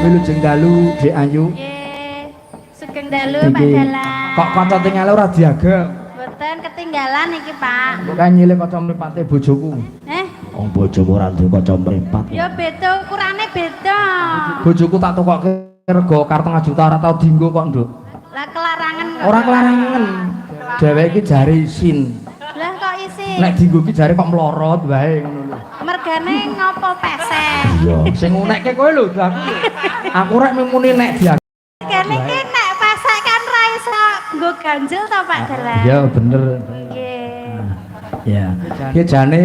Wilujeng dalu, Dik Ayu. Nggih. Sugeng dalu, Pak Iki Dalang. kok kaca tingale ora diageng? Mboten, ketinggalan iki, Pak. Kok kae nyilih kaca mripate bojoku. Eh, Wong bojomu ora duwe kaca mripat. Ya beda, ukurane beda. Bojoku tak tukokke rega 1,5 juta ora tau dienggo kok, Nduk. Lah, kelarangan kok. Ora kelarangan. Dheweke iki jare isin. Lah, kok isin? Nek dienggo ki jare kok mlorot wae ngono lho. Mergane ngopo pesek? Iya. Sing unekke kowe lho, aku. Aku rek muni nek diageng. Mergane ki nek pesek kan ra iso nggo ganjel to, Pak Dalang. Iya, bener. Nggih. Ya. Ki jane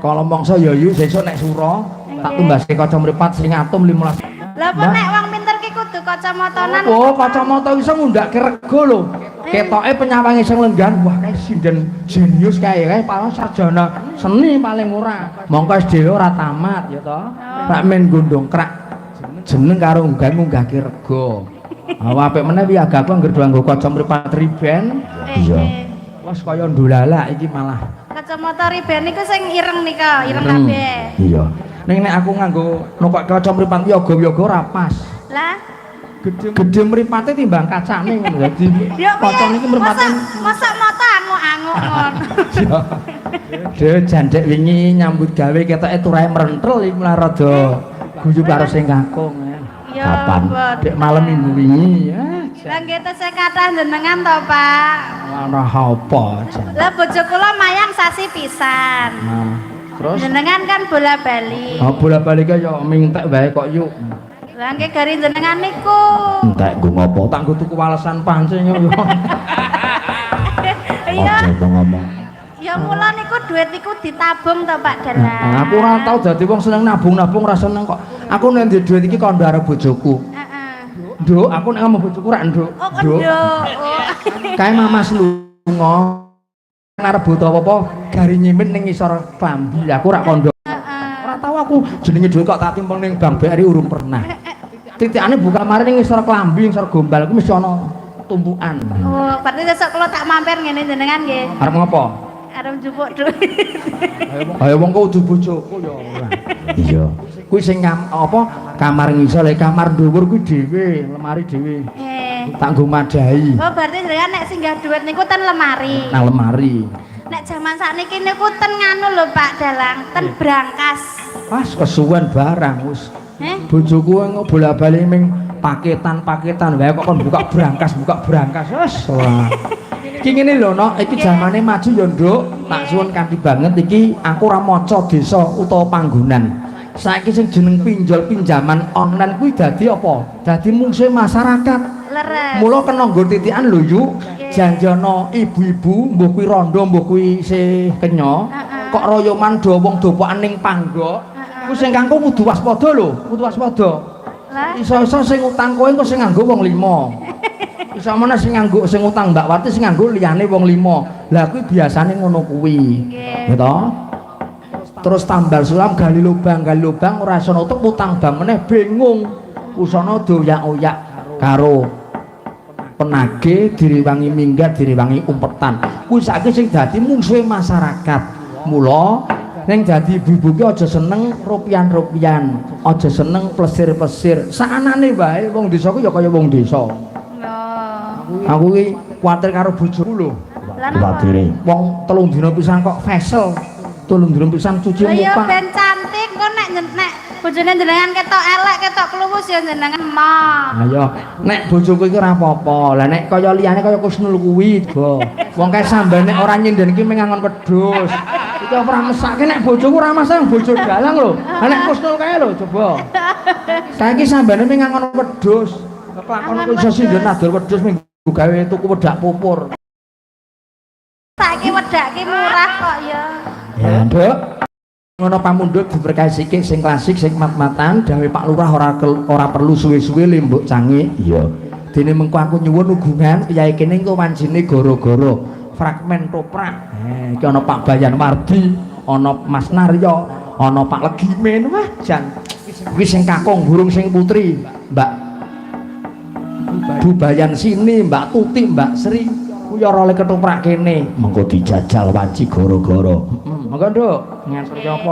kala mangsa ya yu sesuk nek sura tak tumbaske kaca mripat sing atom 15. Lah, apa nek wong pinter ki kudu kacamatanan? Oh, kacamata iso ngundhake rega lho. Ketoke penyawange sing lenggan, wah kae sinden jenius kae, kae paling sarjana seni paling ora. Mongko wis dhewe ora tamat ya to. Rak men gondong krak jeneng karo nggah ngunggahke rega. Ah, apik meneh wiyagaku anggere do nganggo kaca mripat Ray-Ban. Eh, Iya. eh. Wes kaya ndolalak iki malah. Kacamata Ray-Ban niku sing ireng nika, ireng Ireng. kabeh. Iya. Ning nek aku nganggo numpak kaca mripat yoga-yoga ora pas. Lah, Gede gede mripate timbang kacane ngono. Dadi ya piye? kaca niki mripate Masa mata anguk-anguk ngono. Dhewe jandek wingi nyambut gawe ketoke turahe mrentel iki malah rada guyub karo sing kakung. Ya, Kapan? mboten. Dek malam minggu wingi. Ah, Lah, nggih tesih kathah jenengan to, Pak. Ora apa jan. Lah, bojo kula mayang sasi pisan. Nah, terus Jenengan kan bola-bali. Oh, bola-bali ya mintek wae kok yuk. Lah, nggih gari jenengan niku. Entek nggo ngopo? Tak nggo tuku walesan pancing yo. Iya, Aja ngomong. ya mula niku duit niku ditabung to, Pak Dalang. Nah, aku ora tau dadi wong seneng nabung-nabung, ora seneng kok. Aku nek ndek duit iki kandha karo bojoku. Heeh. Nduk, aku nek ngomong bojoku rak nduk. Oh, Nduk. Nduk. Oh. Kae mamas lunga arep butuh apa-apa gari nyimpen ning ngisor klambi. Aku rak kondo. Heeh. Ora tau aku jenenge duit kok tak timpeng ning Bank BRI urung pernah. Titikane buka mari ning ngisor klambi, ngisor gombal ku mesti ana tumpukan. Oh, berarti besok kalau tak mampir ngene jenengan nggih. Arep ngopo? Arep njupuk duit. Ayo wong kok kudu bojoku ya ora. Iya. Kuwi sing apa kamar ngisor, le kamar dhuwur kuwi dhewe, lemari dhewe. Eh. Tak nggo madahi Oh, berarti jenengan nek singgah duit niku ten lemari. Nang lemari. Nek jaman sakniki niku ten nganu lho, Pak Dalang, ten brangkas. Pas kesuwen barang wis. Eh? Bojoku engko bola-bali ming paketan-paketan wae kok kon buka brankas, buka brankas wis ora. Iki ngene lho, Nok, iki zamane maju ya, Nduk. Tak suwun kanthi banget iki aku ora maca desa utawa panggonan. Saiki sing jeneng pinjol pinjaman online kuwi dadi apa? Dadi mungsuhe masyarakat. Leres. Mula kena nggo titikan lho, Yu. Janjana ibu-ibu, mbuh kuwi rondo, mbuh kuwi isih kenya, kok royoman do wong dopokan ning panggok. Kuwi sing kangkung kudu waspada lho, kudu waspada. Lah, Iso-iso sing utang kowe engko sing nganggo wong lima. Iso mana sing nganggo sing utang Mbak Warti sing nganggo liyane wong lima. Lah, kuwi biasane ngono kuwi. Nggih. Ya toh? Terus tambal sulam gali lubang ora iso nutup utang bank meneh bingung. Usana doyak-oyak karo penagih direwangi minggat, direwangi umpetan. Kuwi saiki sing dadi mungsuhe masyarakat. Mula ning dadi ibu-ibu ki aja seneng rupian-rupian, aja seneng plesir-plesir. Saanane wae wong desa ku ya kaya wong desa. Oh. Aku ki kuwatir karo bojoku lho. Lah, napa? Kuwatire. Wong 3 dina pisan kok facial. 3 dina pisan cuci Lah ya muka. ben cantik kok nek bojone jenengan ketok elek, ketok kluwus ya jenengan emoh. Ayo, nek bojoku iki ora apa-apa. Lah, nek kaya liyane kaya Kusnul kuwi, go. Wong kae samban nek ora nyinden iki mung ngangon wedhus. Iki ora mesake nek bojoku ora masak bojo dalang lho. Lah, nek Kusnul kae lho coba. Kae iki sambane mung ngangon wedhus. Kelakon Angon kok iso sinden wedhus. adol wedhus minggu gawe tuku wedak pupur. Saiki wedak ki murah kok ya. Ya, Nduk. Ngono pamundhut diberkahi sikik sing klasik sing mat-matan dawuh Pak Lurah ora perlu suwe-suwe limbuk canggih. Iya. Dene mengko aku nyuwun hubungan piyai kene engko wancine gara-gara fragmen toprak. Eh, iki ana Pak Bayan Wardi, ana Mas Naryo, ana Pak Legimen. Wah, jan. Kuwi sing kakung burung sing putri, Mbak Bu Bayan sini, Mbak Tuti, Mbak Sri. Kuwi ora oleh ketoprak kene. Mengko dijajal wanci gara-gara. Monggo, Nduk, nganter apa?